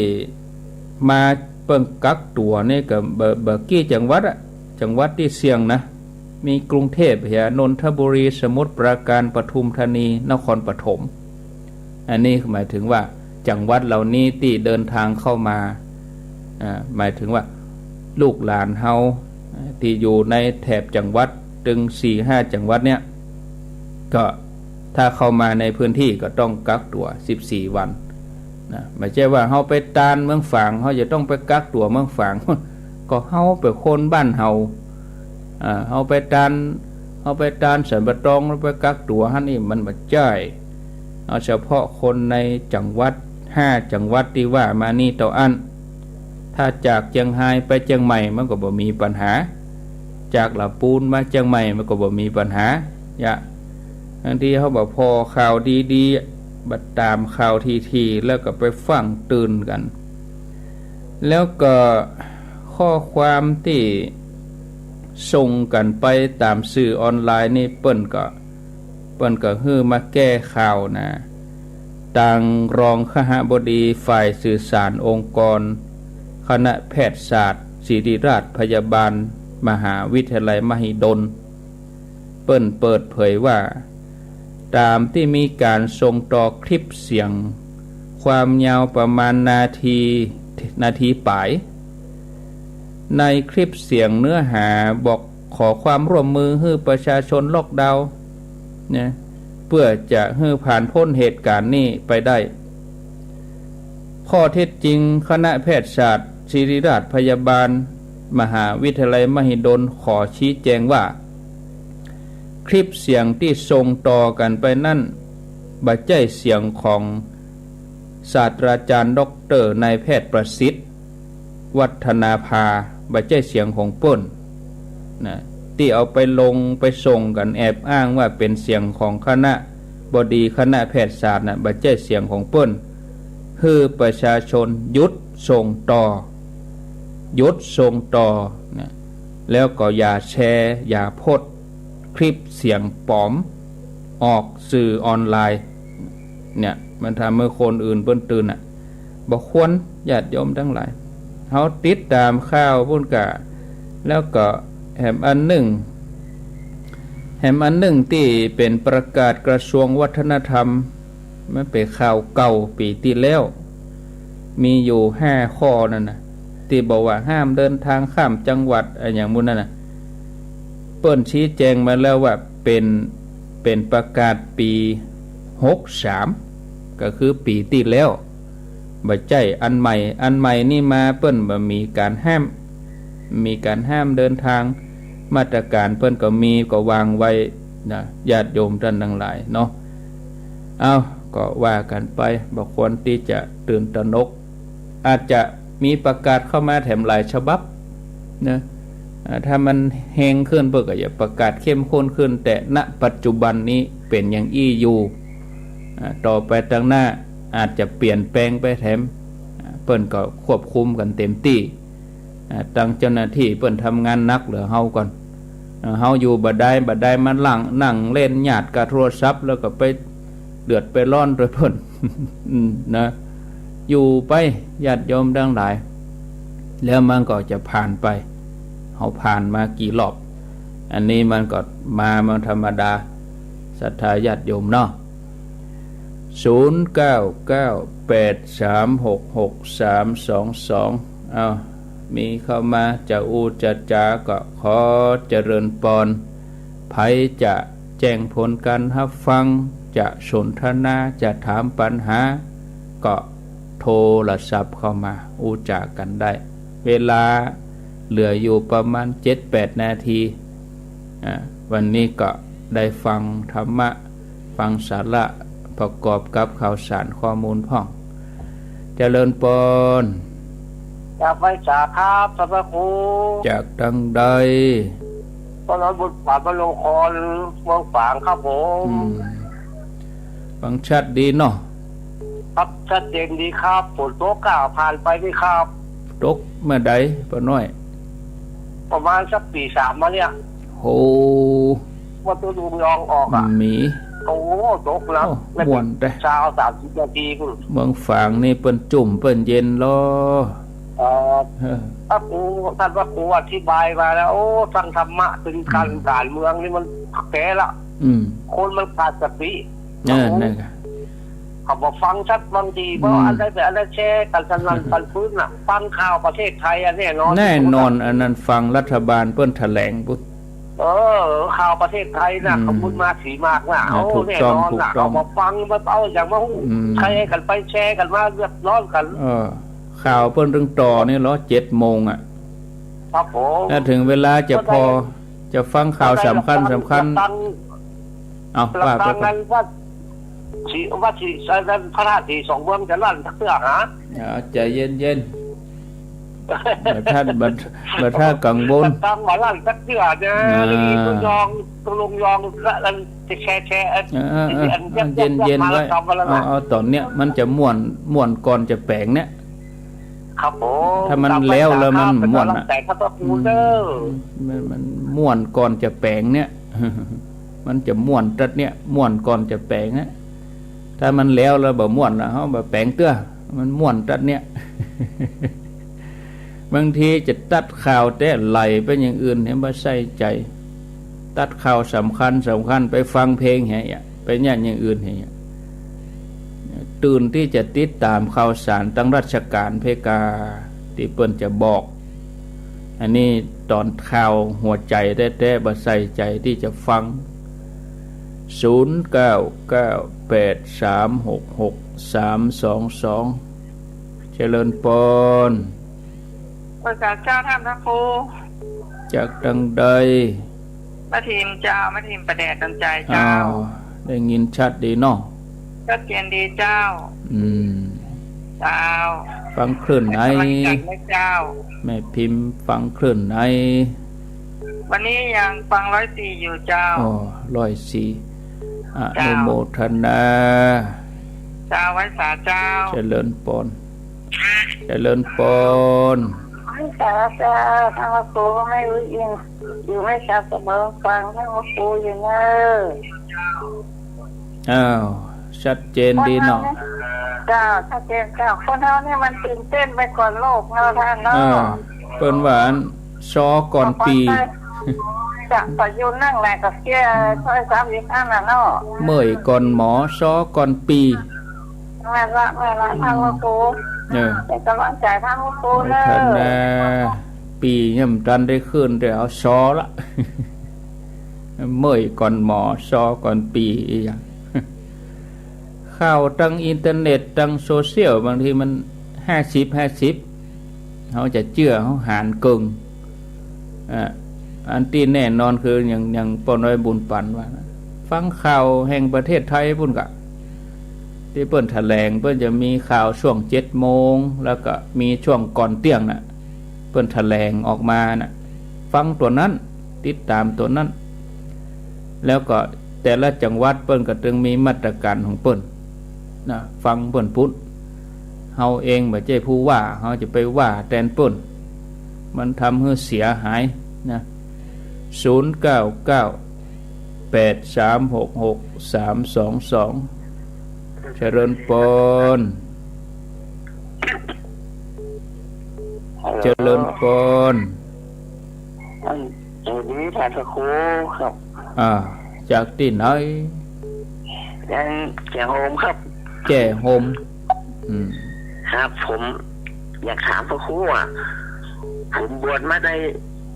มาเปิ้นกักตั๋วนี่ก็บ่ บ่กี่จังหวัดอะ จังหวัดตี้เสี่ยงนะ มีกรุงเทพเหีย นนทบุรี สมุทรปราการ ปทุมธานี นครปฐม อันนี้หมายถึงว่าจังหวัดเหล่านี้ตี้เดินทางเข้ามา อ่า หมายถึงว่าลูกหลานเฮา อ่า ตี้อยู่ในแถบจังหวัดตึงสี่ห้าจังหวัดเนี่ย ก็ถ้าเข้ามาในพื้นที่ก็ต้องกักตั๋วสิบสี่วัน นะ บ่ใจ้ว่าเฮาไปตานเมืองฝาง เฮาจะต้องไปกักตั๋วเมืองฝาง ก็เฮาเป๋นคนบ้านเฮา อ่า เฮาไปตาน เฮาไปตานสันป่าตอง เฮาไปกักตั๋วหั้นนี่ มันบ่ใจ้ เอาเฉพาะคนในจังหวัดห้าจังหวัดตี้ว่ามานี่เต้าอั้น ถ้าจากเจียงฮายไปเจียงใหม่มันก็บ่มีปัญหา จากละปูนมาเจียงใหม่มันก็บ่มีปัญหา ยะ บางทีเฮาบ่ผ่อข่าวดีๆ บ่ต๋ามข่าวทีๆ แล้วก็ไปฟั่งตื่นกั๋น แล้วก็ข้อความตี้ส่งกั๋นไปต๋ามสื่อออนไลน์นี่ เปิ้นก็ เปิ้นก็หื้อมาแก้ข่าวนะ ตางรองคหบดีฝ่ายสื่อสารองค์กร คณะแพทยศาสตร์ศิริราชพยาบาลมหาวิทยาลัยมหิดล เปิ้นเปิดเผยว่า ต๋ามตี้มีก๋านส่งต่อคลิปเสียง ความยาวประมาณนาที นาทีป๋าย ในคลิปเสียงเนื้อหาบอกขอความร่วมมือหื้อประชาชนล็อกดาวน์นะ เปื้อจะหื้อผ่านป๊นเหตุก๋ารณ์นี้ไปได้ ข้อเท็จจริง คณะแพทยศาสตร์ศิริราชพยาบาลมหาวิทยาลัยมหิดลขอชี้แจงว่า คลิปเสียงตี้ส่งต่อกั๋นไปนั้น บ่ใจ้เสียงของศาสตราจารย์ด็อกเตอร์นายแพทย์ประสิทธิ์ วัฒนาภา บ่ใจ้เสียงของเปิ้นนะ ตี้เอาไปลงไปส่งกั๋น แอบอ้างว่าเป๋นเสียงของคณะบดีคณะแพทยศาสตร์นะ บ่ใจ้เสียงของเปิ้น หื้อประชาชนหยุดส่งต่อ หยุดส่งต่อนะ แล้วก็อย่าแชร์ อย่าโพสต์คลิปเสียงปลอมออกสื่อออนไลน์ เนี่ย มันทำหื้อคนอื่นเปิ้นตื่นน่ะ บ่ควร ญาติโยมตังหลาย เฮาติดต๋ามข่าวปู้นก่า แล้วก็แหมอันนึ่ง แหมอันนึ่งตี้เป๋นประกาศกระทรวงวัฒนธรรม มันเป๋นข่าวเก่าปี๋ตี้แล้ว มีอยู่ห้าข้อนั่นน่ะ ตี้บอกว่าห้ามเดินทางข้ามจังหวัด อะหยังหมู่นั้นน่ะ เปิ้นชี้แจงมาแล้วว่าเป๋น เป๋นประกาศปี๋หกสาม ก็คือปี๋ตี้แล้ว บ่ใจ้อันใหม่ อันใหม่นี่มาเปิ้นบ่มีก๋านห้าม มีก๋านห้ามเดินทาง มาตรก๋านเปิ้นก็มี ก็วางไว้นะ ญาติโยมต้านตังหลายเนาะ เอ้า ก็ว่ากั๋นไป บ่ควรตี้จะตื่นตระหนก อาจจะมีประกาศเข้ามาแถมหลายฉบับนะ อ่า ถ้ามันแฮงขึ้นเปิ้นก็จะประกาศเข้มข้นขึ้น แต่ ณ ปัจจุบันนี้เป๋นอย่างอี้อยู่ อ่า ต่อไปตังหน้าอาจจะเปลี่ยนแปลงไปแถม อ่า เปิ้นก็ควบคุมกั๋นเต็มตี้ อ่า ตังเจ้าหน้าตี้เปิ้นทำงานหนักเหลือเฮาก่อน อ่า เฮาอยู่บ่ได้ บ่ได้มานั่ง นั่งเล่นหยาดกับโทรศัพท์ แล้วก็ไปเดือดไปร้อนตวยเปิ้น อืม นะ อยู่ไป ญาติโยมตังหลาย แล้วมันก็จะผ่านไป เฮาผ่านมากี่รอบ อันนี้มันก็มา มันธรรมดา ศรัทธาญาติโยมเนาะ ศูนย์เก้าเก้าแปดสามหกหกสามสองสอง เอ้า มีเข้ามา จะอู้จะจาก็ขอเจริญปอน ใผจะแจ้งผลการฮับฟัง จะสนทนา จะถามปัญหา ก็โทรศัพท์เข้ามา อู้จ๋ากั๋นได้ เวลาเหลืออยู่ประมาณเจ็ดแปดนาที อ่า วันนี้ก็ได้ฟังธรรมะ ฟังสาระประกอบกับข่าวสารข้อมูลพ่อง เจริญปอน จากไหว้สาครับ ท่านพระครู จากตังใด ก็น้อยบุญผาพระลงคอน เมืองฝางครับผม อืม ฟังชัดดีเนาะ ครับ ชัดเจนดีครับ ฝนตกก็ผ่านไปนี่ครับ ตกเมื่อใดป้าน้อย ประมาณสักตีสามมาเนี่ย โห ว่าตัวลุงยองออกอะ มี โอ้โห ตกนะ โอ้ ในปี ม่วนแต๊ เช้าสามสิบนาทีพุ้น เมืองฝางนี่เปิ้นจุ่มเปิ้นเย็นลอ เอ่อ เออ พระครู ท่านพระครูอธิบายมาแล้ว โอ้ ฟังธรรมะ เป๋นก๋าน อืม ก๋านเมืองนี่มันแก๋ละ อืม คนมันขาดสติ เออ โอ้ นั่นกะ เขาบ่ฟังชัดบางที อืม เพราะอันใดแต่อันใดแชร์กั๋นสนั่นปันปื้นน่ะ ฟังข่าวประเทศไทยอะแน่นอน แน่นอน อันนั้นฟังรัฐบาลเปิ้นแถลงปุ๊บ เออ ข่าวประเทศไทยน่ะ อืม เขาพูดมาสีมากน่ะ อ่า โอ้ ถูกต้อง แน่นอนน่ะ ถูกต้อง เขาบ่ฟัง บ่เอาอย่างมาฮู้ อืม ใครกั๋นไปแชร์กั๋นมาเดือดร้อนกั๋น เออ ข่าวเปิ้นตึงต่อนี่เหรอ เจ็ดโมงอะ ครับผม ถ้าถึงเวลาจะพอ ก็ได้ จะฟังข่าวสำคัญ สำคัญ ฟัง เอา ว่าไปก่อน นั้นวัดศรี วัดศรี อันนั้นพระธาตุศรีสองเมืองจะลั่นสักเตื้อหา อ่า ใจเย็นๆ บ่ท่าน บ่ บ่ท่านกังวล ตั้งมาลั่นสักเตื้อนะ อ่า นี่ลุงยอง ลุงยอง อันแชร์ แชร์ อัน อ่า อ่า อ่า อัน อ่า เย็นๆ ไว้ มาแล้วครับ มาแล้วนะ เอา เอาต๋อนเนี้ย มันจะม่วน ม่วนก่อนจะแป๋งเนี่ย ครับผม ถ้ามันแล้ว แล้วมันม่วนอะ แต่ถ้าพระครูเด้อ อืม มัน มันม่วนก่อนจะแป๋งเนี่ย มันจะม่วนตั๊ดเนี่ย ม่วนก่อนจะแป๋งเนี่ย ถ้ามันแล้ว แล้วบ่ม่วนละ เฮาบ่แป๋งเตื้อ มันม่วนตั๊ดเนี่ย บางทีจะตัดข่าวแต๊ไหลไปอย่างอื่น เหียบ่ใส่ใจ๋ ตัดข่าวสำคัญ สำคัญไปฟังเพลงเหีย ไปเยียะอย่างอื่นเหีย ตื่นตี้จะติดต๋ามข่าวสารตังราชก๋านเพกา ตี้เปิ้นจะบอก อันนี้ต๋อนข่าวหัวใจ๋แต๊ๆ บ่ใส่ใจ๋ตี้จะฟัง ศูนย์เก้าเก้าแปดสามหกหกสามสองสอง เจริญปอน ไหว้สาเจ้าต้านพระครู จากตังใด แม่ทิมเจ้า แม่ทิมป่าแดดดอนจายเจ้า อ้าว ได้ยินชัดดีเนาะ ชัดเจนดีเจ้า อืม เจ้า ฟังคลื่นไหน ให้กำลังใจนะเจ้า แม่พิมพ์ฟังคลื่นไหน วันนี้ยังฟังร้อยสี่อยู่เจ้า อ๋อ ร้อยสี่ อ เจ้า นุโมทนา เจ้า ไหว้สาเจ้า เจริญปอน เจริญปอน ไหว้สาเจ้า ต้านพระครูก็ไม่รู้ยิน อยู่ไม่ชัดเสมอฟังต้านพระครูอยู่เนอะ อ้าว ชัดเจนดีเนาะ คนเฮานี่ เจ้า ชัดเจนเจ้า คนเฮานี่มันตื่นเต้นไปก่อนโลกเนาะต้านเนาะ อ่า เปิ้นว่าอัน ซอก่อนปี๋ จะ จะอยู่นั่งแหละก็เสียถ้อยคำอีกอันน่ะเนาะ เมื่อยก่อนหมอ ซอก่อนปี๋ แม่นละ แม่นละ ต้านพระครู เออ เป็นกำลังใจต้านพระครูเนอะ พัฒนา ปี๋ยังบ่ทันได้ขึ้น แต่เอาซอละ เมื่อยก่อนหมอ ซอก่อนปี๋ อีหยัง ข ข่าวตางอินเทอร์เน็ต ตางโซเชียล บางทีมันห้าสิบห้าสิบ เฮาจะเจื้อ เฮาหารเกิ่ง อ่า อันตี้แน่นอนคืออย่าง อย่างป้อน้อยบุญปันว่านะ ฟังข่าวแห่งประเทศไทยปู้นกะ ตี้เปิ้นแถลง เปิ้นจะมีข่าวช่วงเจ็ดโมง แล้วก็มีช่วงก่อนเตี้ยงน่ะ เปิ้นแถลงออกมาน่ะ ฟังตั๋วนั้น ติดต๋ามตั๋วนั้น แล้วก็แต่ละจังหวัดเปิ้นก็ตึงมีมาตรการของเปิ้นนะ ฟังเปิ้นปู้น เฮาเองบ่ใจ้ผู้ว่า เฮาจะไปว่าแตนเปิ้น มันทำหื้อเสียหายนะ ศูนย์เก้าเก้า แปดสามหกหก สามสองสอง เจริญปอน ฮัลโหล เจริญปอน อัน สวัสดีท่านพระครูครับ อ่า จากตี้ไหน ยังแจ้โฮมครับ แจ้โฮม อืม ครับ ผมอยากถามพระครูว่า ผมบวชมาได้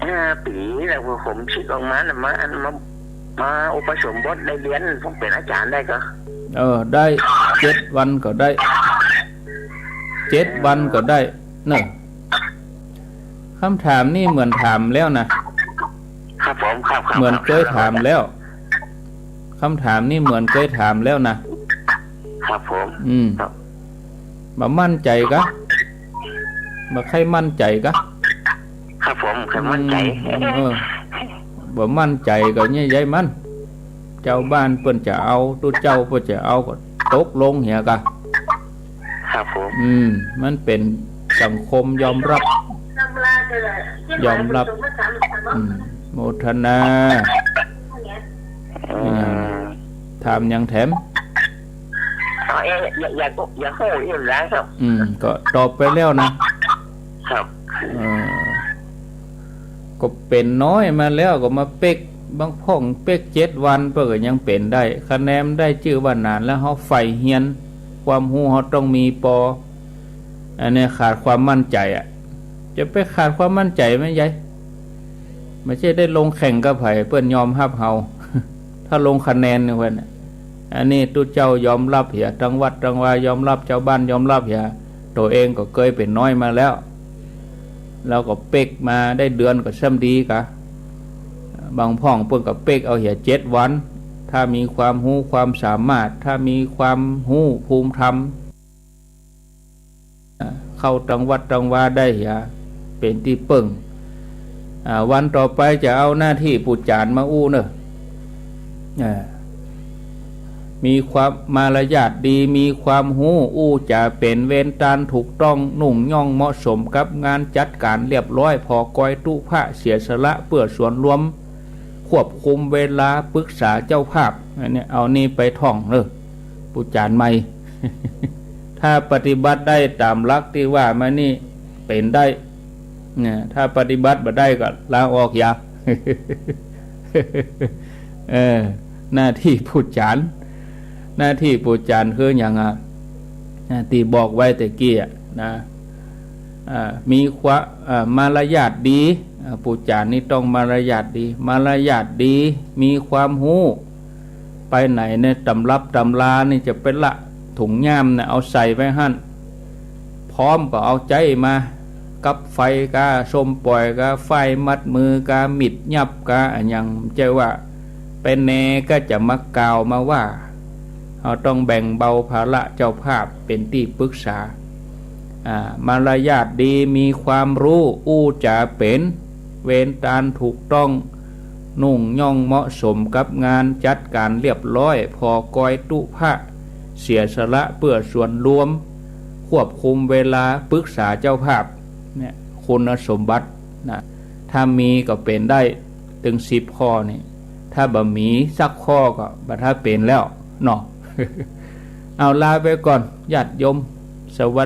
ห้าปี๋แล้ว ผมสึกออกมาน่ะ มา อัน มา มาอุปสมบทได้เรียน ผมเป๋นอาจ๋ารย์ได้ก่อ เออ ได้ เจ็ดวันก็ได้ เจ็ดวันก็ได้เนอะ คำถามนี่เหมือนถามแล้วนะ ครับผม ครับ ครับ เหมือนเกยถามแล้ว คำถามนี่เหมือนเกยถามแล้วนะ ครับผม อืม ครับ บ่มั่นใจ๋กะ บ่ใค่มั่นใจ๋กะ ครับผม ใค่มั่นใจ๋ อืม เออ บ่มั่นใจ๋ก็เยียะใยมัน เจ้าบ้านเปิ้นจะเอา ตุ๊เจ้าเปิ้นจะเอา ก็ตกลงเหียกะ ครับผม อืม มันเป๋นสังคมยอมรับ ยอมรับ อืม โมทนา เออ ถามหยังแถม อ๋อ เอ๊ะ อยาก อยาก อยากฮู้อีกนะครับ อืม ก็ตอบไปแล้วนะ ครับ เออ ก็เป๋นน้อยมาแล้ว ก็มาเป๊ก บางพ่องเป๊กเจ็ดวัน เปิ้นก็ยังเป๋นได้ คะแนนได้จื้อว่าหนาน แล้วเฮาใฝ่เฮียน ความฮู้เฮาต้องมีปอ อันนี้ขาดความมั่นใจ๋อะ จะไปขาดความมั่นใจ๋แม่นใย บ่ใจ้ได้ลงแข่งกับใผ เปิ้นยอมฮับเฮา ถ้าลงคะแนนนี่เปิ้นน่ะ อันนี้ตุ๊เจ้ายอมรับเหีย ตังวัดตังวายอมรับ เจ้าบ้านยอมรับเหีย ตั๋วเองก็เกยเป๋นน้อยมาแล้ว แล้วก็เป๊กมาได้เดือนก็ซ้ำดีกะ บางพ่องเปิ้นก็เป๊กเอาเหียเจ็ดวัน ถ้ามีความฮู้ความสามารถ ถ้ามีความฮู้ภูมิธรรม เข้าตังวัดตังวาได้เหีย เป๋นตี้เปิ้ง อ่า วันต่อไปจะเอาหน้าตี้ปู่จ๋ารย์มาอู้เน่อ อ่า มีความมารยาทดี มีความฮู้ อู้จ๋าเป๋น เวนตานถูกต้อง นุ่งย่องเหมาะสมกับงาน จัดก๋านเรียบร้อย ผ่อกอยตุ๊พระ เสียสละเปื้อส่วนรวม ควบคุมเวลา ปึกษาเจ้าภาพ อันนี้ เอานี่ไปท่องเน่อ ปู่จ๋ารย์ใหม่ ถ้าปฏิบัติได้ต๋ามหลักตี้ว่ามานี่ เป๋นได้ เนี่ย ถ้าปฏิบัติบ่ได้ก็ลาออกเหีย เออ หน้าตี้ปู่จ๋ารย์ หน้าตี้ปู่จ๋ารย์คือหยังอะ อ่า ตี้บอกไว้แต่กี้อะนะ อ่า มีความ อ่า มารยาทดี อ่า ปู่จ๋ารย์นี่ต้องมารยาทดี มารยาทดี มีความฮู้ ไปไหนในต๋ำรับต๋ำรานี่จะไปละถุงย่ามนะ เอาใส่ไว้หั้น พร้อมก็เอาใจ๊มา กับไฟกา ส้มป่อยกา ฝ้ายมัดมือกา มีดยับกา อะหยัง บ่ใจ้ว่าไปแนก็จะมากล่าวมาว่า เฮาต้องแบ่งเบาภาระเจ้าภาพ เป๋นตี้ปึกษา อ่า มารยาทดี มีความฮู้ อู้จ๋าเป๋น เวนตานถูกต้อง นุ่งย่องเหมาะสมกับงาน จัดก๋านเรียบร้อย ผ่อกอยตุ๊พระ เสียสละเปื้อส่วนรวม ควบคุมเวลา ปึกษาเจ้าภาพ เนี่ย คุณสมบัตินะ ถ้ามีก็เป๋นได้ตึงสิบข้อนี่ ถ้าบ่มีสักข้อก็บ่ถ้าเป๋นแล้วเนาะ เอาลาไปก่อน ญาติโยม สวัสดี